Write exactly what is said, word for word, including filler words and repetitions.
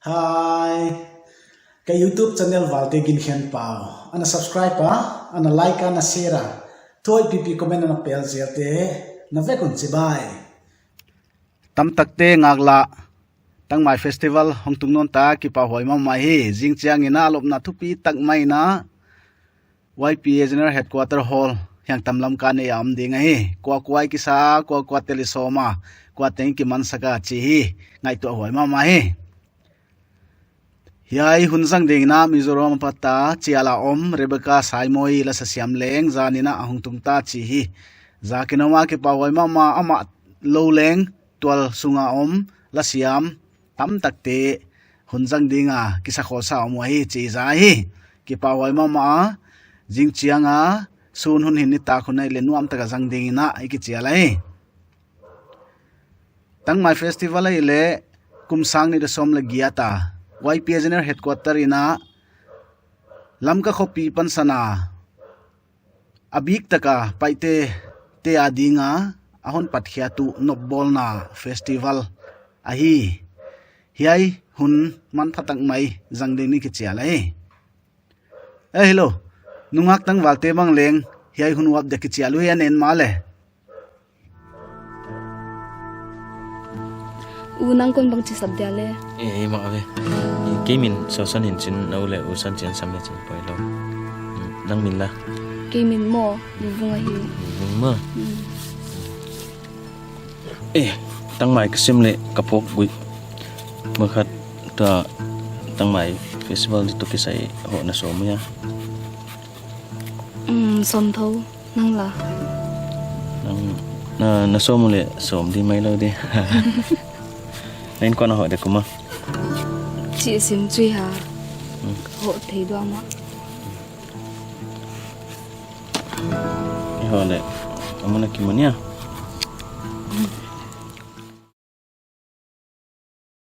Hi. Ka YouTube channel Valte Ginkhenpau ana subscribe a, ana like a, ana share a, thupi pi comment ana pel ziak te na vek un chibai. Tamtakte ngaklah, Tangmai Festival hong tung nawn ta, kipahhuai mahmah hi. Zingchiang in a lopna thupi tak mai in a Y P A General Headquarter Hall, Hiangtam Lamka ah a om ding ahi. Kua kua i kisa, kua kua tel i sawm a, kua teng kimansak a chih hi ngaihtuah huai mahmah hi. Hiai hun zang ding in a Mizoram apat a Chial a om Rebecca Saimoi lasa siam leng zan in a hong tung ta chih hi. Zakin a om a, kipahhuai mahmah, amah lou leng tual sung a om lasiam tamtakte hun zang ding a kisa khawlsa om uh ahi chih za hi. Kipahhuai mahmah a, zingchiang a sun hun hin nitak hun ahihleh nuam tak a zang ding in a i kichial ahi. Tangmai Festival ahihleh kum sang nih leh sawm leh giat a Y P A General Headquarter in a Lamka khopi pansan a a biktak a Paite te a ding a a hon patkhiat uh nopbawlna festival ahi. Hiai hun manpha tak mai zang ding in i kichial ahi. Eh, hello. Nungak Tangvalte bang leng hiai hun uap dek kichial uh hia, en mah leh. U, nang kon bang chi sap dia leh? Eh, mah ve. Kei min Sosan in chin, na u leh U San chin sam leh chin poi lou. Nang min la? Kei min maw, Vung ahi. Vung maw. Hmm. Eh, Tangmai ka sim leh ka phawk gui. Mah khat ta Tangmai Festival di toh kisai hoh na sawm hia? Hmm, sawm thou, nang la? Nang, na, na sawm leh sawm di mai lou di. Na innkuan a hoh dek uh maw? Chi sim chui ha. Hmm. Hoh thei dua mah. I hoh leh, a mun a kimu nia.